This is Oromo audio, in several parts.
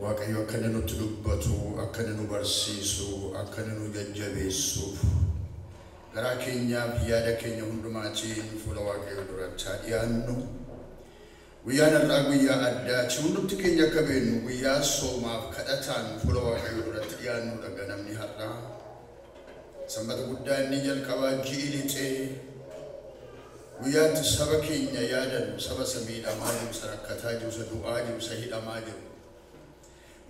Waaqayyo akka inni nutti dubbatu, akka inni nu barsiisu, akka inni nu jajjabeessuuf garaa keenyaaf yaada keenya hundumaatiin fuula Waaqayyo duratti haa dhiyaannu. Guyyaan har'aa guyyaa addaati. Hundumti keenya akka beeknu guyyaa soomaaf kadhataan fuula Waaqayyo duratti dhiyaannudha ganamni har'aa. Sanbata guddaa inni jalqabaa ji'i lixee guyyaatti saba keenya yaadannu, saba isa miidhamaa jiru, isa rakkataa jiru, isa du'aa jiru, isa hidhamaa jiru.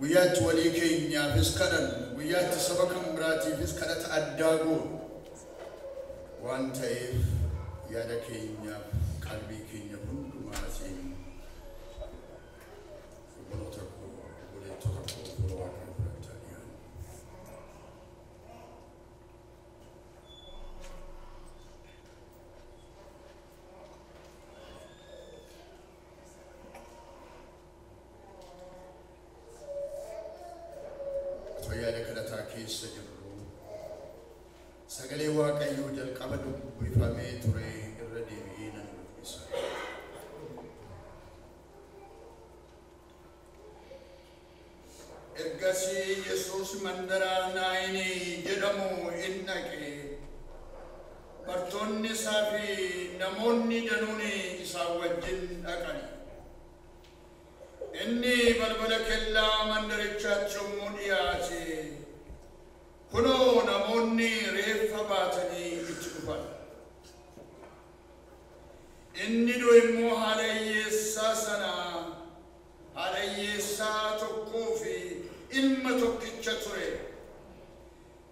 Guyyaatti walii keenyaafis kadhannu, guyyaatti saba kan biraatiifis kadhata addaa goonu waan ta'eef yaada keenyaaf qalbii keenya hundumaatiin obboloota koo, obboleettota koo fuula Waaqayyoo duratti haa dhiyaannu. Otoo yaada kadhataa keessa jirru sagalee Waaqayyoo jalqaba dubbifamee ture irra deebi'ee nan dubbisa. Ergasii Yesuus mandara Naayinii jedhamu in dhaqe. Bartoonni isaa fi namoonni danuun isaa wajjin dhaqani. Inni balbala kellaa mandarichaatti yommuu dhiyaate, kunoo namoonni reeffa baatanii itti dhufan. Inni du'e immoo haadha hiyyeessaa sana, haadha hiyyeessaa tokkoo fi ilma tokkicha ture.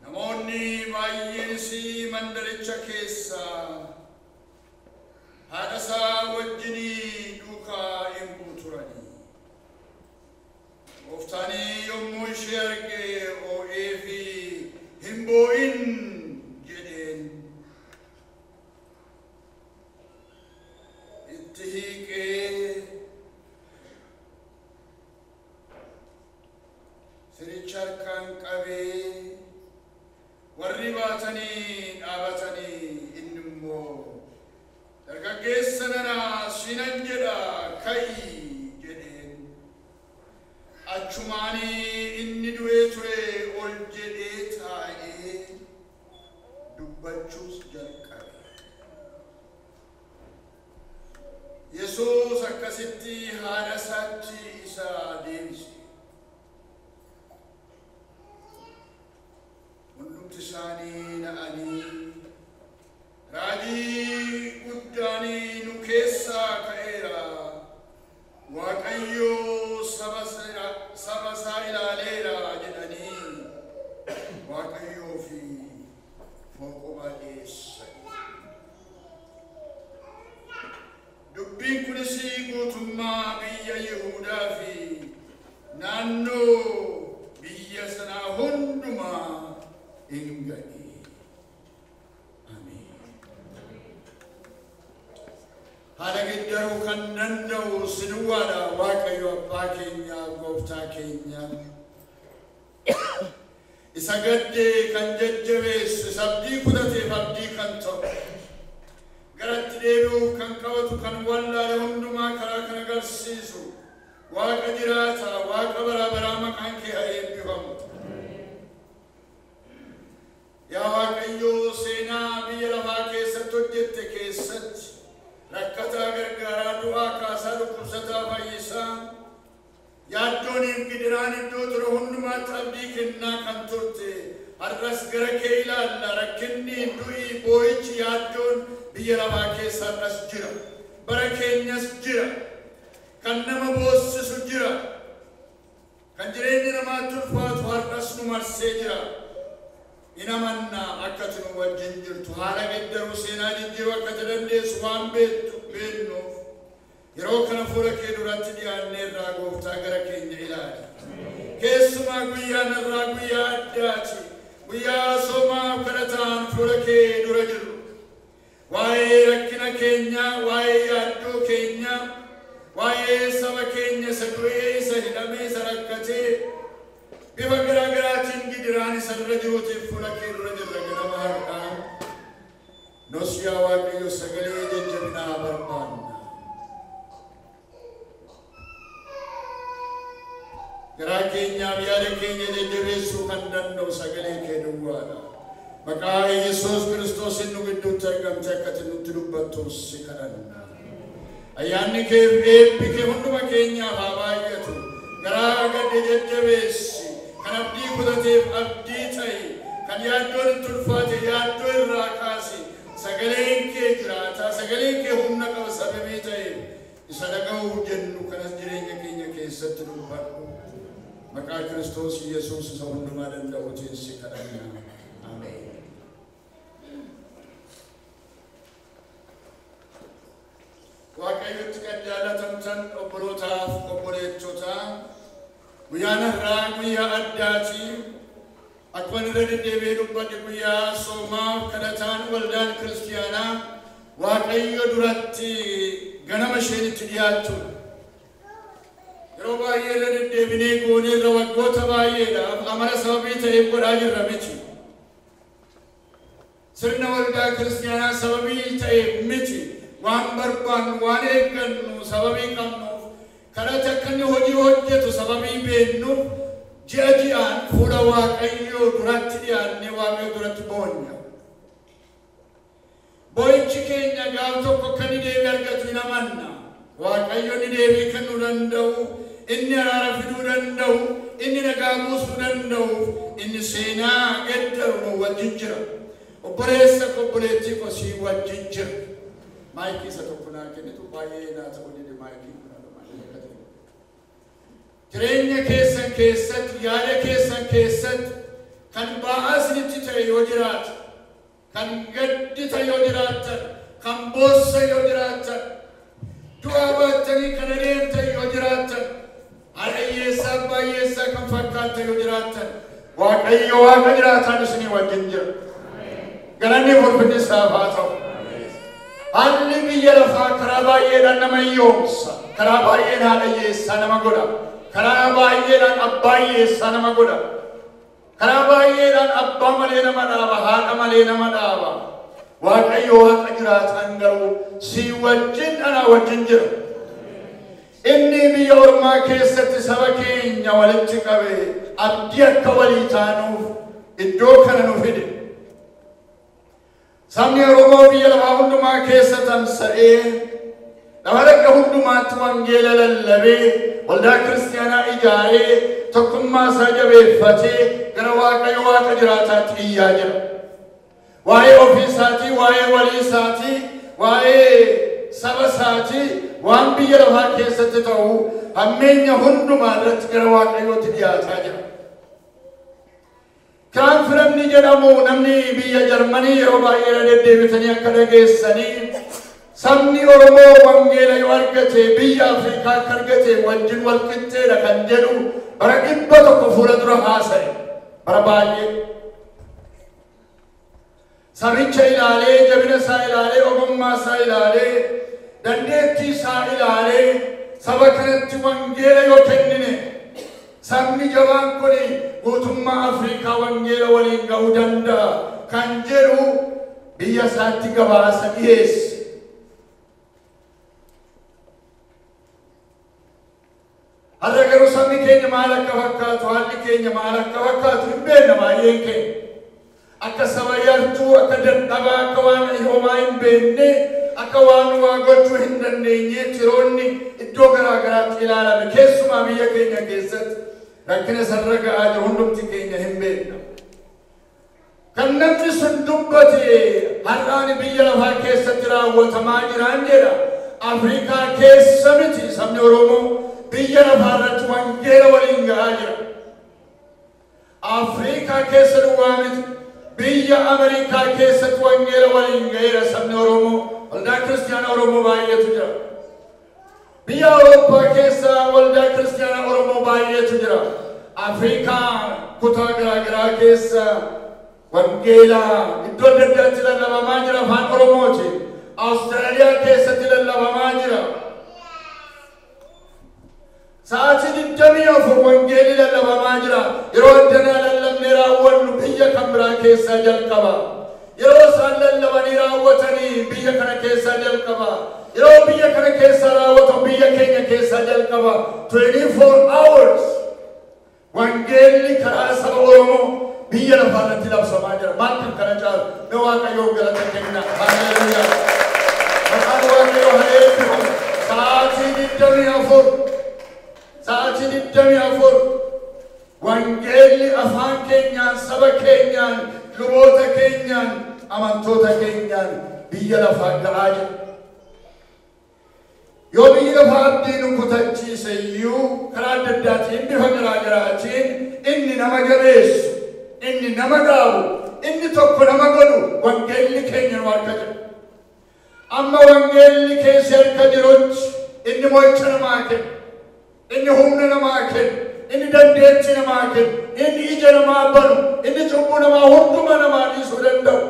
Namoonni baay'eenis mandaricha keessaa haadha isaa wajjinii duukaa in bu'u turani. Gooftaan yommuu ishee arge oo'ee fi hin boo'in jedheen. Itti hiiqee siricha harkaan qabee warri baatanii dhaabatanii inni immoo dargaggeessa nana sinan jedha ka'i jedheen. Achumaanii inni du'ee ture ol jedhee taa'ee dubbachuus jalqabe. Yesuus akkasitti haadha isaatti isa deebise. Hundumti isaanii na'anii raajii guddaan nu keessaa ka'eera. Waaqayyo saba isaa ilaaleera jedhanii Waaqayyoo fi fooqomaa dhiyeessan. Dubbiin kunis guutummaa biyya Yihuudaa fi naannoo biyya sanaa hundumaa in ga'e. Ameen. Haala geeddaruu kan danda'u si duwwaadha Waaqayyo Abbaa keenya, Gooftaa keenya. Isa gaddee kan jajjabeessu, isa abdii kutateef abdii kan ta'u, garatti deebi'uuf kan qabatu, kan wallaale hundumaa karaa kan agarsiisu, Waaqa jiraata, Waaqa bara baraa maqaan kee haa eebbifamu. Yaa Waaqayyo, seenaa biyya lafaa keessatti hojjette keessatti rakkataa gargaaraa, du'aa kaasaa, dhukkubsataa fayyisaa, yaaddooniif gidiraan iddoo ture hundumaatti abdii kennaa kan turte, har'as gara kee ilaalla. Rakkinni, du'i, boo'ichi, yaaddoon biyya lafaa keessa har'as jira. Bara keenyas jira. Kan nama boossisu jira. Kan jireenya namaatti ulfaatu har'as nu marsee jira. In amanna akka ati nu wajjin jirtu, haala geeddaruu, seenaa jijjiiruu akka ati dandeessu waan beeknuuf yeroo kana fuula kee duratti dhiyaannee irraa Gooftaa gara keenya ilaali. Keessumaa guyyaan irraa guyyaa addaati. Guyyaa soomaa kadhataan fuula kee dura jirru. Waa'ee rakkina keenyaa, waa'ee yaaddoo keenyaa, waa'ee saba keenya isa du'ee, isa hidhamee, isa rakkatee bifa garaa garaatiin gidiraan isa irra jiruutiif fuula kee dura jirra ganama har'aa. Nus yaa Waaqayyo sagalee jajjabinaa barbaanna. Garaa keenyaaf yaada keenya jajjabeessuu kan danda'u sagalee kee duwwaadha. Maqaa Yesuus Kiristoos nu gidduutti argamte akka ati nutti dubbattuuf si kadhanna. Ayyaanni kee eebbi kee hunduma keenyaaf haa baay'atu. Garaa gadde jajjabeessi. Kan abdii kutateef abdii ta'i. Kan yaaddoon itti ulfaate yaaddoo irraa kaasi. Sagaleen kee jiraata. Sagaleen kee humna qaba sababii ta'eef. Isa dhaga'uu jennu kanas jireenya keenya keessatti dubbadhu. Maqaa Kiristoos Yesuus isa hundumaa danda'uutiin si kadhanna. Ameen. Waaqayyotti kan jaalatamtan obbolootaaf obboleettotaa guyyaan har'aa guyyaa addaati. Akkuma irra deddeebi'ee dubbadhe guyyaa soomaaf kadhataan waldaan kiristiyaanaa Waaqayyo duratti ganama isheen itti dhiyaattudha. Yeroo baay'ee irra deddeebinee goonee irra waggoota baay'eedhaaf amala sababii ta'eef godhaa jirra miti. Sirna waldaa kiristiyaanaa sababii ta'eef miti. Waan barbaannu waan eeggannu sababii qabnuuf kadhata akka inni hojii hojjetu sababii beeknuuf ji'a ji'aan fuula Waaqayyoo duratti dhiyaannee Waaqayyo duratti boonya. Boo'ichi keenya gaaf tokko akka inni deebii argatu hin amanna. Waaqayyo inni deebii kennuu danda'u, inni araara fiduu danda'u, inni nagaa buusuu danda'u, inni seenaa gaddaru nu wajjin jira. Obboleessa koo obboleettii koo sii wajjin jira. Maayikii isa tokko naa kennitu baay'ee naa ta'uu dide maayikii kun akka ta'e. Jireenya keessan keessatti, yaada keessan keessatti kan ba'aa isinitti ta'e yoo jiraate, kan gaddita yoo jiraattan, kan boossa yoo jiraattan, du'aa baattanii kan adeemtan yoo jiraattan, haadha hiyyeessaa abbaa hiyyeessaa kan fakkaattan yoo jiraattan, Waaqayyo Waaqa jiraataan isinii wajjin jira. Galanni ulfinni isaaf haa ta'u. Haalli biyya lafaa karaa baay'eedhaan nama hiyyoomsa. Karaa baay'een haadha hiyyeessaa nama godha. Karaa baay'eedhaan abbaa hiyyeessaa nama godha. Karaa baay'eedhaan abbaa malee nama dhaaba, haadha malee nama dhaaba. Waaqayyo Waaqa jiraataan garuu si wajjin anaa wajjin jira. Inni biyya ormaa keessatti saba keenya walitti qabe abdii akka walii taanuuf iddoo kana nu fide. Sabni Oromoo biyya lafaa hundumaa keessa tamsa'ee lafa dhaqqa hundumaatti wangeela lallabee waldaa kiristiyaanaa ijaaree tokkummaa isaa jabeeffatee gara Waaqayyo Waaqa jiraataatti iyyaa jira. Waa'ee ofii isaatii, waa'ee walii isaatii, waa'ee saba isaatii waan biyya lafaa keessatti ta'u hammeenya hundumaa irratti gara Waaqayyootti dhiyaataa jira. Kiraan filamni jedhamu namni biyya Jarmanii yeroo baay'ee irra deddeebitanii akka dhageessanii sabni Oromoo wangeela yoo argate biyya Afrikaa akka argate wajjin wal qixxeedha kan jedhu bara 100 fuula dura haasa'e bara baay'ee. Sabicha ilaalee, jabina isaa ilaalee, ogummaa isaa ilaalee, dandeettii isaa ilaalee saba kanatti wangeela yoo kennine sabni jabaan kun guutummaa Afrikaa wangeela waliin ga'uu danda'a kan jedhu biyya isaatti gabaasa dhiyeesse. Har'a garuu sabni keenya maal akka fakkaatu, haalli keenya maal akka fakkaatu hin beekna baay'een keenya. Akka saba yartuu, akka dadhabaa, akka waan homaa hin beekne, akka waan waa gochuu hin dandeenye tiroonni iddoo garaa garaatti ilaalame keessumaa biyya keenya keessatti rakkina sarara ga'aa jiru hundumti keenya hin beekna. Kan namni sun dubbate har'aan biyya lafaa keessatti raawwatamaa jiraan jedha. Afrikaa keessa miti sabni Oromoo biyya lafaa irratti wangeela waliin ga'aa jira. Afrikaa keessa duwwaa miti. Biyya Ameerikaa keessatti wangeela waliin ga'eera sabni Oromoo. Waldaa kiristiyaana Oromoo baay'eetu jira. Biyya Awurooppaa keessa waldaa kiristiyaana Oromoo baay'eetu jira. Afrikaa kutaa garaa garaa keessa wangeela iddoo adda addaatti lallabamaa jira afaan Oromootiin. Awustiraaliyaa keessatti lallabamaa jira. Sa'aatii 24 wangeelli lallabamaa jira. Yeroo addanaa lallabnee raawwannu biyya kan biraa keessaa jalqaba. Yeroo isaan lallabanii raawwatanii biyya kana keessaa jalqaba. Yeroo biyya kana keessaa raawwatan biyya keenya keessaa jalqaba. 24 hours. Wangeelli karaa saba Oromoo biyya lafaa irratti labsamaa jira. Maal kan kana caalu? Mee Waaqayyoof galata kenna. Haleluuyaa. Maqaan Waaqayyoo haa eebbifamu. Sa'aatii 24, sa'aatii 24 wangeelli afaan keenyaan, saba keenyaan, luboota keenyaan, amantoota keenyaan biyya lafaa ga'aa jira. Yoo biyyi lafaa abdii nu kutachiise iyyuu karaa adda addaatiin bifa garaa garaatiin inni nama jabeessu, inni nama dhaabu, inni tokko nama godhu wangeelli keenya nu harka jira. Amma wangeelli keessa harka jirutti inni mo'icha namaa kenna, inni humna namaa kenna, inni dandeettii namaa kenna, inni ija namaa banu, inni cubbuu namaa hunduma namaa dhiisuu danda'u.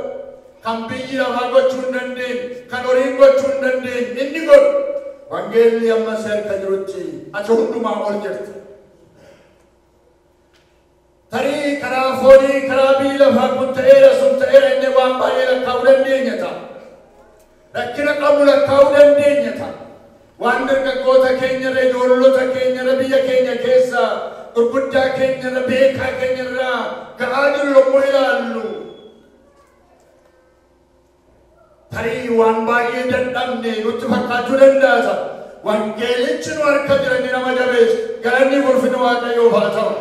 Kan biyyi lafaa gochuu hin dandeenye, kan horiin gochuu hin dandeenye, inni godhu. Wangeelli amma si harka jirutti ati hundumaa ol jirta. Tarii karaa foonii, karaa biyyi lafaa kun ta'eera, sun ta'eera inni waan baay'ee lakkaa'uu dandeenya ta'a. Rakkina qabnu lakkaa'uu dandeenya ta'a. Waan dargaggoota keenyarra, ijoollota keenyarra, biyya keenya keessa, gurguddaa keenyarra, beekaa keenyarra ga'aa jiru yommuu ilaallu tarii waan baay'ee dadhabne nutti fakkaachuu danda'a. Wangeelichi nu harka jira, inni nama jabeessu. Galanni ulfinni Waaqayyoof haa ta'u.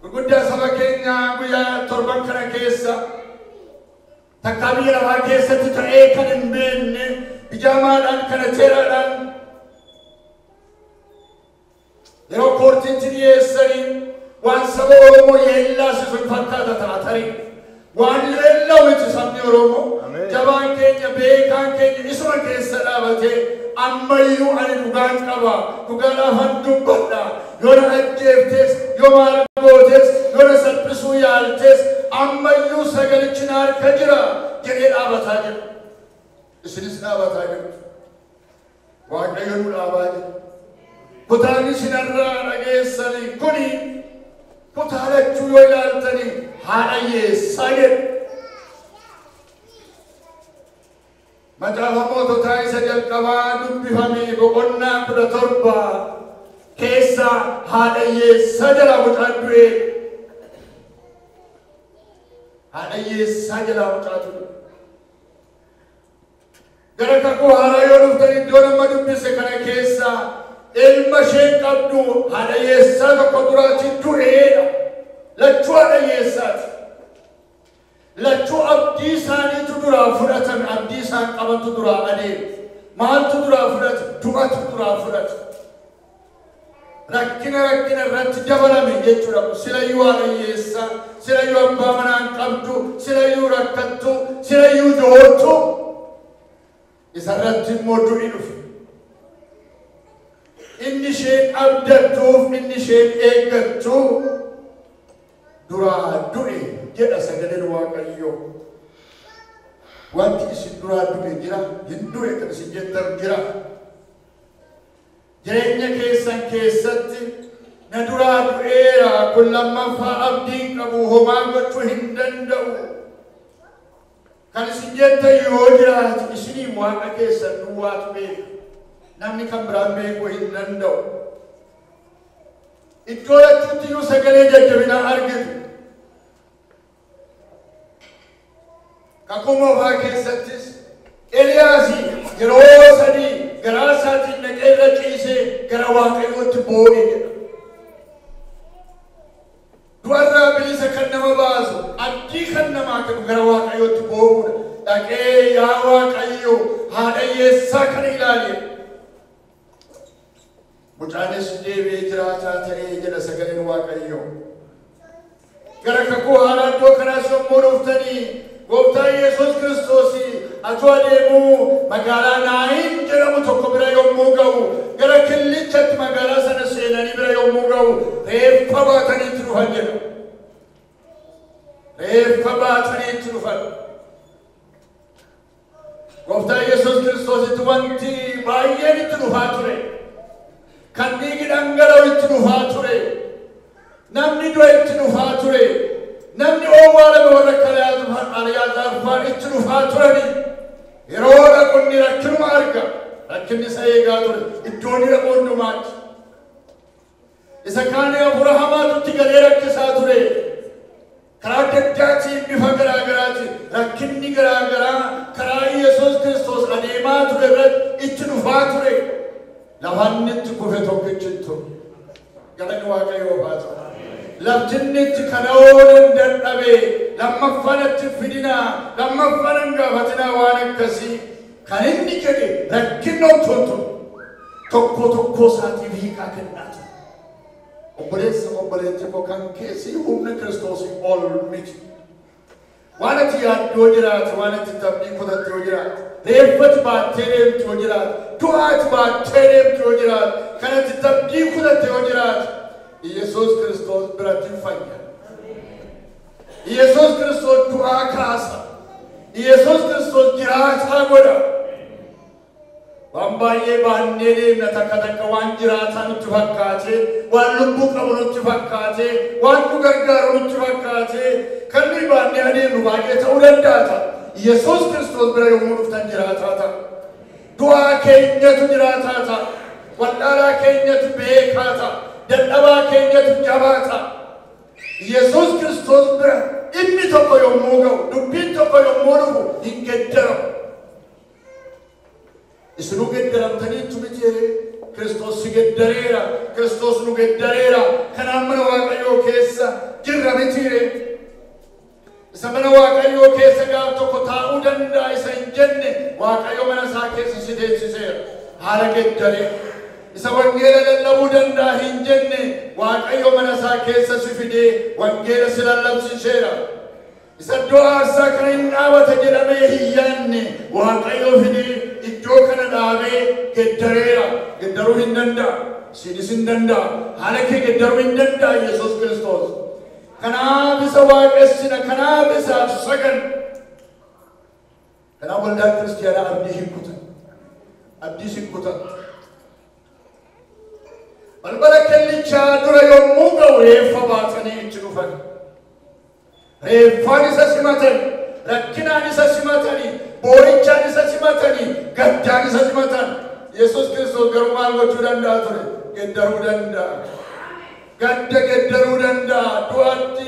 Gurguddaa saba keenyaa guyyaa torban kana keessa takkaa biyya lafaa keessatti ta'ee kan hin beekne ijaamaadhaan kana teeraadhaan yeroo koortiitti dhiyeessanii waan saba Oromoo yeellaasisu hin fakkaata ta'a tarii. Waan leella'u miti sabni Oromoo. Jabaan keenya, beekaan keenya isuma keessa dhaabatee ammayyuu ani dhugaan qaba, dhugaadhaafan dubbadha. Yoo na ajjeeftes, yoo maal gootes, yoo na salphisuu yaaltes ammayyuu sagalichi na harka jira jedhee dhaabataa jira. Isinis dhaabataa jirtu. Waaqayyo nu dhaabaa jira. Kutaan isinarraa dhageessanii kuni kutaa lachuu yoo ilaaltanii haadha hiyyeessaa jedhu. Macaafa moototaa isa jalqabaa dubbifame boqonnaa 17 keessa haadha hiyyeessaa jalaa mucaan du'e. Haadha hiyyeessaa jalaa mucaatu du'e. Gara kakuu haaraa yoo dhuftan iddoo nama dubbise kana keessa ilma isheen qabdu haadha hiyyeessaa tokko duraatti du'eedha. Lachuu haadha hiyyeessaati. Lachuu abdii isaaniitu duraa fudhatame, abdii isaan qabantu duraa adeeme. Maaltu duraa fudhate? Du'atu duraa fudhate. Rakkina rakkina irratti dabalame jechuudha. Silayyuu haadha hiyyeessaa, silayyuu abbaa manaa hin qabdu, silayyuu rakkattu, silayyuu joortu. Isarratti immoo du'i dhufe. Inni isheen abdattuuf, inni isheen eeggattu duraa du'e jedha sagaleen Waaqayyoo. Wanti isin duraa du'e jira, hin du'e kan isin jettan jira. Jireenya keessan keessatti na duraa du'eera, kun lammaffaa abdiin qabu, homaa gochuu hin danda'u. Kan isin jettan yoo jiraate isinii Waaqa keessan duwwaatu beeka. Namni kan biraan beekuu hin danda'u. Iddoo lachuutti iyyuu sagalee jajjabinaa argitu. Kakuu moofaa keessattis Eliyaas yeroo sadii garaa isaatiin dhaqee irra ciisee gara Waaqayyootti boo'e jedha. Du'arraa bilisa kan nama baasu, abdii kan namaa kennu gara Waaqayyootti boo'uudha. Dhaqee yaa Waaqayyo haadha hiyyeessaa kana ilaali. Mucaanis deebi'ee jiraataa ta'ee jedha sagaleen Waaqayyoo. Gara kakuu haaraa iddoo kanaas yommuu dhuftanii Gooftaa Yesuus Kiristoos atuu adeemuu magaalaa Naayin jedhamu tokko bira yommuu ga'u, gara killichatti magaalaa sana seenanii bira yommuu ga'u reeffa baatanii itti dhufan jedha. Reeffa baatanii itti dhufan. Gooftaa Yesuus Kiristoositti wanti baay'een itti dhufaa ture. Kan dhiigi dhangala'u itti dhufaa ture. Namni du'e itti dhufaa ture. Namni owwaalame warra akka Aliyaazar fa'aa itti dhufaa turani. Yeroo dhaqu inni rakkinuma arga. Rakkinni isa eegaa ture. Iddoo inni dhaqu hundumaatti. Isa kaanii hafuura hamaatutti galee rakkisaa ture. Karaa adda addaatiin bifa garaa garaatiin rakkinni garaa garaa karaa Yesuus Kiristoos adeemaa ture irratti itti dhufaa ture. Lafanni itti kufe tokkichi hin ture. Galanni Waaqayyoof haa ta'u. Laftinni itti kana oolan dadhabe lammaffaan itti fidinaa lammaffaan hin gaafatinaa waan akkasii kan inni jedhe rakkinni homtuu ture. Tokko tokko isaatiif hiikaa kennaa ture. Obboleessa obboleetti koo kan keessi humna Kiristoosii ol miti. Waan ati yaaddoo jiraate, waan ati abdii kutatte yoo jiraate, reeffati baattee deemtu yoo jiraate, du'aati baattee deemtu yoo jiraate, kan ati abdii kutatte yoo jiraate, Yesuus Kiristoos biratti fayya. Yesuus Kiristoos du'aa kaasa. Yesuus Kiristoos jiraataa godha. Waan baay'ee baannee deemna takka takka waan jiraataa nutti fakkaatee, waan lubbuu qabu nutti fakkaatee, waan nu gargaaru nutti fakkaatee, kan nuyi baannee adeemnu baay'ee ta'uu danda'a ta'a. Yesuus Kiristoos bira yommuu dhuftan jiraataa ta'a. Du'aa keenyatu jiraataa ta'a. Wallaalaa keenyatu beekaa ta'a. Dadhabaa keenyatu jabaa ta'a. Yesuus Kiristoos bira dhimmi tokko yommuu ga'u, dubbiin tokko yommuu dhufu hin geddaramu. Isinuu geddaramtaniittu miti Kiristoos si geddareera, Kiristoos nu geddareera. Kanaaf mana Waaqayyoo keessa jirra mitiire. Isa mana Waaqayyoo keessa gaaf tokko taa'uu danda'a isa hin jenne Waaqayyo mana isaa keessa si teessiseera. Haala geddaree. Isa wangeela lallabuu danda'a hin jenne Waaqayyo mana isaa keessa si fidee wangeela si lallabsiiseera. Isa iddoo aarsaa kana hin dhaabata jedhamee hin yaadne Waaqayyo fidee iddoo kana dhaabee geddareera. Geddaruu hin danda'a. Isinis hin danda'a. Haala kee geddaruu hin danda'a Yesuus Kiristoos. Kanaaf isa waaqessina, kanaaf isaaf sagan. Kanaaf waldaan kiristiyaanaa abdii hin kutan. Abdiis hin kutan. Balbala kellichaa dura yommuu ga'u reeffa baatanii itti dhufan. Reeffaan isa simatan, rakkinaan isa simatanii, boo'ichaan isa simatanii, gaddaan isa simatan. Yesuus Kiristoos garuu maal gochuu danda'a ture? Geddaruu danda'a. Gadda geddaruu danda'a. Du'aatti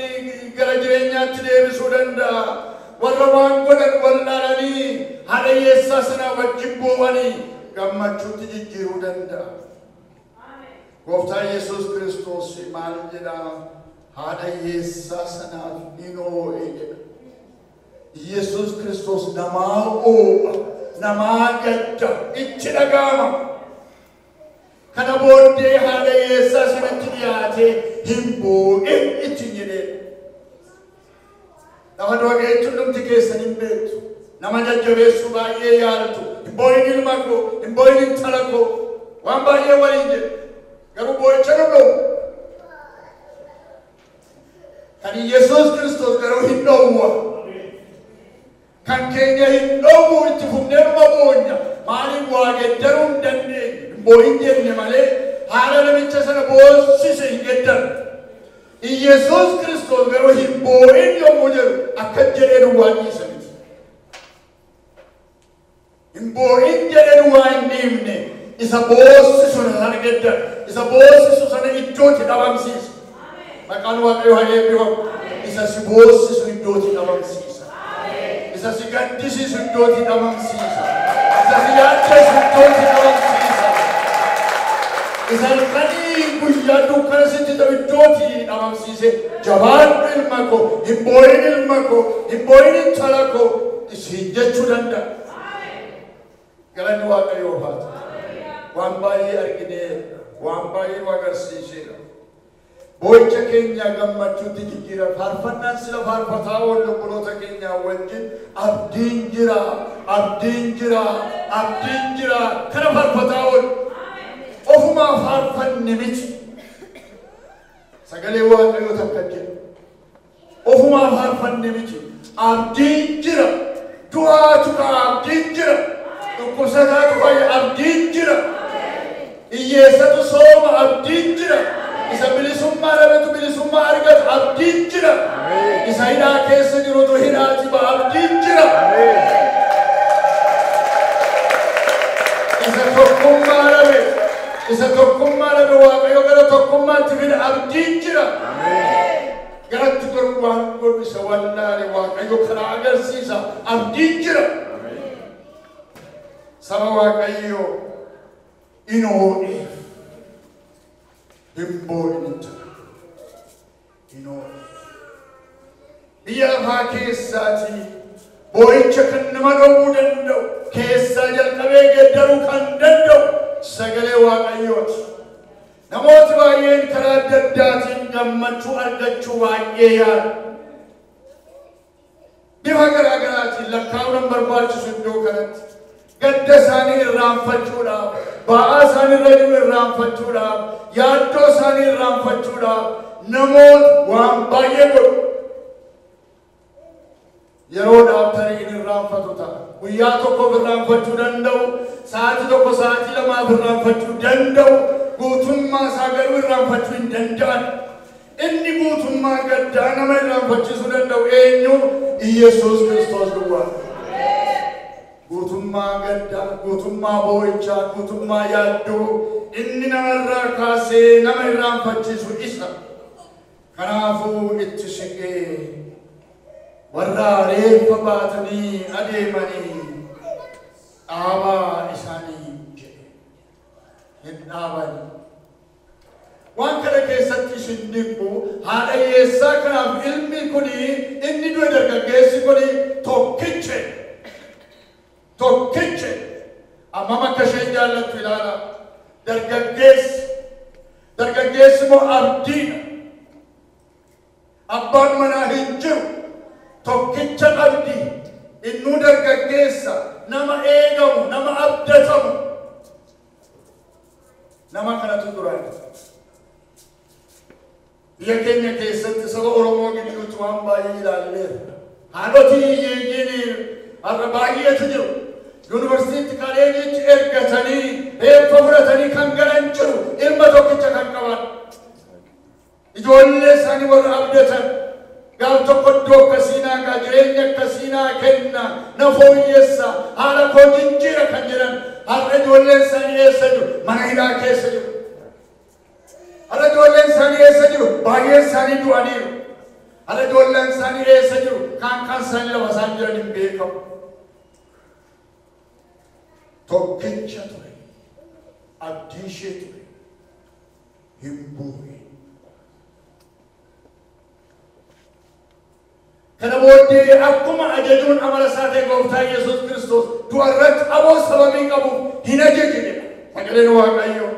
gara jireenyaatti deebisuu danda'a. Warra waan godhan wallaalanii haadha hiyyeessaa sanaa wajjin boo'anii gammachuutti jijjiiruu danda'a. Gooftaan Yesuus Kiristoos maal jedhaa? Haadha hiyyeessaa sanaaf ni oo'e jedha. Yesuus Kiristoos namaa oo'a, namaa gadda, itti dhaga'ama. Kana booddee haadha hiyyeessaa sanatti dhiyaatee hin boo'in ittiin jedhee. Lafa du'a geechuun dhumti keessan hin beektu. Nama jajjabeessuu baay'ee yaaltu. Hin boo'in ilma koo, hin boo'in intala koo. Waan baay'ee waliin jedhu. Garuu boo'icha nu dhowwu. Kan Yesuus Kiristoos garuu hin dhowwa. Kan keenya hin dhowwu itti fufnee numa boonya. Maaliif waa geddaruu hin dandeenye? Hin boo'in jenne malee haala namicha sana boossise hin geddaru. Yesuus Kiristoos garuu hin boo'in yommuu jedhu akka jedhee duwwaa dhiisa miti. Hin boo'in jedhee duwwaa hin dhiifne. Isa boossisu sana geddara. Isa boossisu sana iddootti dhabamsiisa. Maqaan Waaqayyoo haa eebbifamu. Isa si boossisu iddootti dhabamsiisa. Isa si gaddisiisu iddootti dhabamsiisa. Isa si yaaddessu iddootti dhabamsiisa. Isa halkanii guyyaa dukkana sitti ta'u iddootti dhabamsiise. Jabaadhu ilma koo, hin boo'in ilma koo, hin boo'in intala koo isiin jechuu danda'a. Galanni Waaqayyoof haa ta'u. Waan baay'ee argineera, waan baay'ee nu agarsiiseera. Boo'icha keenya gammachuutti jijjiira. Faarfannaan sila faarfataa oollu obboloota keenyaa wajjin abdiin jira, abdiin jira, abdiin jira. Kana faarfataa oollu. Ofumaa faarfanne miti. Sagalee Waaqayyoo takka jedhu. Ofumaa faarfanne miti. Abdiin jira. Du'aatu ka'a abdiin jira. Dhukkubsataatu fayya abdiin jira. Hiyyeessatu sooma abdiin jira. Isa bilisummaa dhabetu bilisummaa argata abdiin jira. Isa hidhaa keessa jirutu hidhaati ba'a abdiin jira. Isa tokkummaa dhabe, Isa tokkummaa dhabe Waaqayyo gara tokkummaatti fida. Abdiin jira. Garatti garuu waan godhu isa wallaale Waaqayyo karaa agarsiisa. Abdiin jira. Saba Waaqayyo in oo'eef hin boo'in jira. In oo'eef. Biyya lafaa keessaatii boo'icha kan nama dhowwuu danda'u, keessaa jalqabee geeddaruu kan danda'u sagalee Waaqayyooti. Namooti baay'een karaa adda addaatiin gammachuu argachuu baay'ee yaadu. Bifa garaa garaatiin lakkaa'uun hin barbaachisu iddoo kanatti. Gadda isaanii irraanfachuudhaaf, ba'aa isaanii irra jiru irraanfachuudhaaf, yaaddoo isaanii irraanfachuudhaaf namoota waan baay'ee godhu. Yeroodhaaf tarii hin irraanfatu ta'a. Guyyaa tokkoof irraanfachuu danda'u, sa'aatii tokko sa'aatii lamaaf irraanfachuu danda'u, guutummaa isaa garuu irraanfachuu hin danda'an. Inni guutummaa gaddaa nama irraanfachiisuu danda'u eenyu? Iyyasuus Kiristoos duwwaa. Guutummaa gaddaa, guutummaa boo'ichaa, guutummaa yaaddoo inni namarraa kaasee nama irraanfachiisu isa. Kanaafuu itti siqee warra reeffa baatanii adeemanii dhaabaa isaanii jedhe. Hin dhaabani. Waan kana keessatti isin dinqu haadha hiyyeessaa kanaaf ilmi kuni inni du'e dargaggeessi kuni tokkiche. Tokkiche. Ammam akka isheen jaallattu ilaala. Dargaggeessi. Dargaggeessi immoo abdiidha. Abbaan manaa hin jiru. Tokkicha qabdi. Innuu dargaggeessa. Nama eegamu, nama abdatamu. Nama kanatu dura. Biyya keenya keessatti saba Oromoo gidduutti waan baay'ee ilaalleera. Haadhotii hiyyeeyyiin har'a baay'eetu jiru. Yuunivarsiitii kaleejiitti ergatanii reeffa fudhatanii kan galan jiru. Ilma tokkicha kan qaban. Ijoollee isaanii warra abdatan. Gaaf tokko iddoo akkasii naa gaa, jireenya akkasii naa kenna, na fooyyessa, haala koo jijjiira kan jedhan har'a ijoolleen isaanii eessa jiru? Mana hidhaa keessa jiru. Har'a ijoolleen isaanii eessa jiru? Baay'een isaanii du'aniiru. Har'a ijoolleen isaanii eessa jiru? Kaan kaan isaanii lafa isaan jiran hin beekamu. Tokkicha ture. Abdii ishee ture. Hin bu'e. Kana booddee akkuma ajajuun amala isaa ta'e Gooftaa Yesuus Kiristoos du'a irratti aboo sababii qabuuf hin ajaje jedha. Sagaleen Waaqayyoo.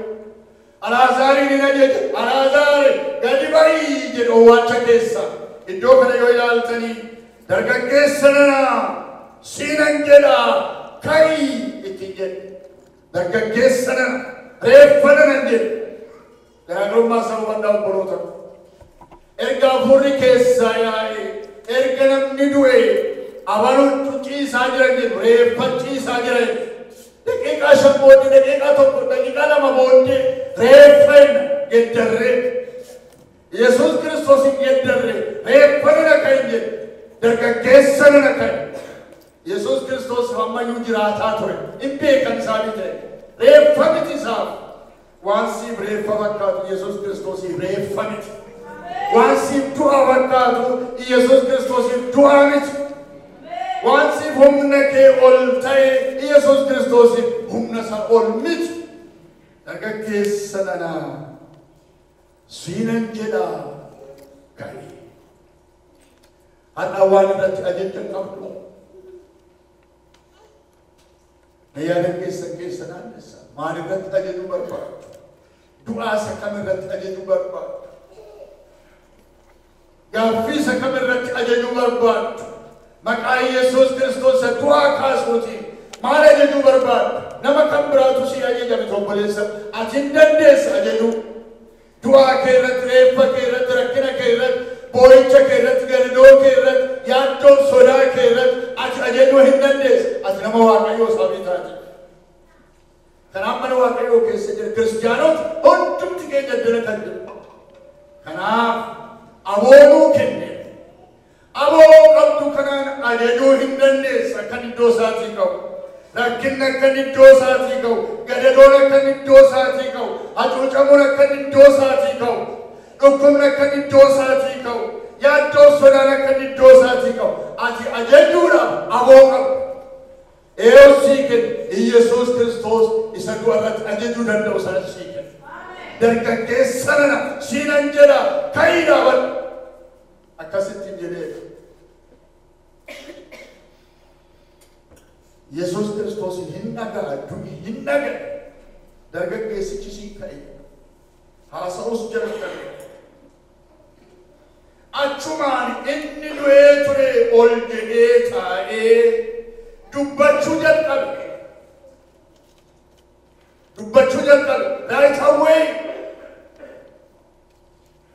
Alaazaariin hin ajaje. Alaazaar gadi ba'ii jedhe owwaalcha keessa. Iddoo kana yoo ilaaltanii dargaggeessa nana siinan jedha ka'ii ittiin jedhe. Dargaggeessa nana reeffa nana jedhe. Garaagarummaa isaa hubadhaa obboloota. Erga hafuurri keessaa yaa'e, erga namni du'e abaluun ciisaa jira jedhu, reeffa ciisaa jira jedhu. Daqiiqaa 5 booddee, daqiiqaa 1, daqiiqaa 2 booddee reeffa hin geddarree. Yesuus Kiristoos hin geddarree, reeffa nana kan jedhu, dargaggeessa nana kan. Yesuus Kiristoos ammayyuu jiraataa ture. Hin beekan isaanii ta'e. Reeffa miti isaaf. Waan siif reeffa fakkaatu Yesuus Kiristoosiif reeffa miti. Waan siif du'a fakkaatu Yesuus Kiristoosiif du'a miti. Waan siif humna kee ol ta'e Yesuus Kiristoosiif humna isaa ol miti. Dargaggeessa nana siinan jedha ka'i. Har'a waan irratti ajaja qabdu. Na yaadan keessan keessa naannessa. Maal irratti ajajuu barbaaddu? Du'aa isa kam irratti ajajuu barbaaddu? Gaaffii isa kam irratti ajajuu barbaaddu? Maqaa Yesuus Kiristoos isa du'aa kaasuutiin maal ajajuu barbaaddu? Nama kan biraatu si ajaja miti obboleessa. Ati hin dandeessa ajajuu. Du'aa kee irratti, reeffa kee irratti, rakkina kee irratti, boo'icha kee irratti, gadadoo kee irratti, yaaddoo sodaa kee irratti ati ajajuu hin dandeessa. Ati nama Waaqayyoo sababii taate. Kanaaf mana Waaqayyoo keessa jira kiristiyaanota hundumti keenya addana kan jiru. Kanaaf aboonuu kenne. Aboo qabdu kanaan ajajuu hin dandeessa kan iddoo isaatii qabu. Rakkinni akkan iddoo isaatii qabu. Gadadoon akkan iddoo isaatii qabu. Hacuucamuun akka inni iddoo isaatii ka'u, dhukkubni akka inni iddoo isaatii ka'u, yaaddoo sodaan akka inni iddoo isaatii ka'u, ati ajajuudhaaf aboo qabda. Eeyyuu sii kenne Iyyasuus Kiristoos isa du'a irratti ajajuu danda'u sana sii kenne. Dargaggeessa nana siinan jedha ka'ii dhaabadhu. Akkasitti jedhee Yesuus Kiristoos hin dhaga'a, du'i hin dhaga'a. Dargaggeessichi siin ka'e. Haasa'us jalqabe. Achumaan inni du'ee ture ol jedhee taa'ee dubbachuu jalqabe. Dubbachuu jalqabe. Right away.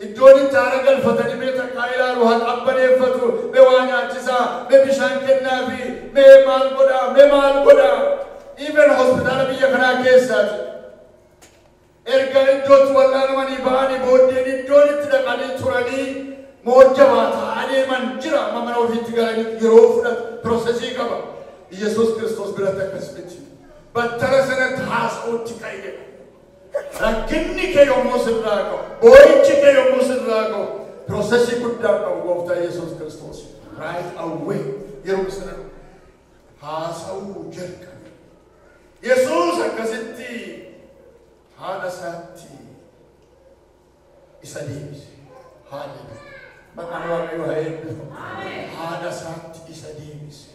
Iddoon itti haara galfatanii mee takkaa ilaalu haa qabbaneeffatu, mee waa nyaachisaa, mee bishaan kennaafi, mee maal godhaa, mee maal godhaa. Even hospitaala biyya kanaa keessaati. Erga iddootti wal'aanamanii ba'anii booddeen iddoon itti dhaqanii turanii moojjabaataa adeeman jira. Amma mana ofiitti galanii yeroo fudhatu piroosesii qaba. Yesuus Kiristoos biratti akkas miti. Battala sanatti haasa'uutti ka'e jedha. Rakkinni kee yommuu sirraa ka'u, boo'ichi kee yommuu sirraa ka'u, piroosesii guddaa qabu gooftaa Yesuus Kiristoos. Right away yeroo sana haasa'uu jalqabe. Yesuus akkasitti haadha isaatti isa deebise. Haalleluuyaa. Maqaan Waaqayyoo haa eebbifamu. Haadha isaatti isa deebise.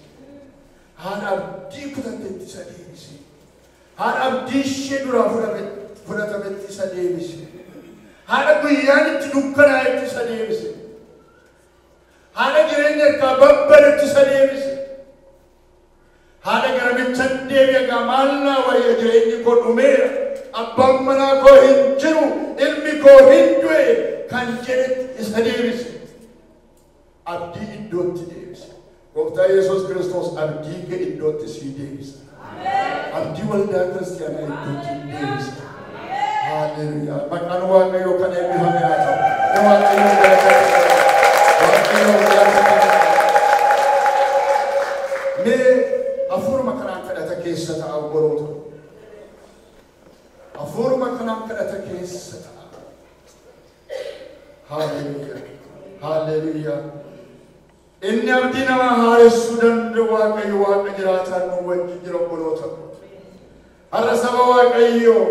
Haadha abdii kutattetti isa deebise. Haadha abdii ishee duraa fudhatametti isa deebise. Haadha guyyaan itti dukkanaa'etti isa deebise. Haadha jireenya harkaa babbadetti isa deebise. Haadha garamicha deebi'a gaa maal naa wayya jireenyi koo dhumeera. Abbaan manaa koo hin jiru, ilmi koo hin du'e kan jedhetti isa deebise. Abdii iddootti deebise. Gooftaa Yesuus Kiristoos abdii kee iddootti sii deebisa. Abdii waldaa kiristaanaa iddootti deebisa. Haalleluuyaa. Maqaan Waaqayyoo kan eebbifame haa ta'u. Waaqayyoon galateeffadha. Waaqayyoon galateeffadha. Mee hafuuruma kanaan kadhata keessa ta'a obboloota. Hafuuruma kanaan kadhata keessa ta'a. Haalleluuyaa. Haalleluuyaa. Inni abdii namaa haaressuu danda'u Waaqayyo Waaqa jiraataan nu wajjin jira obboloota. Har'a saba Waaqayyoo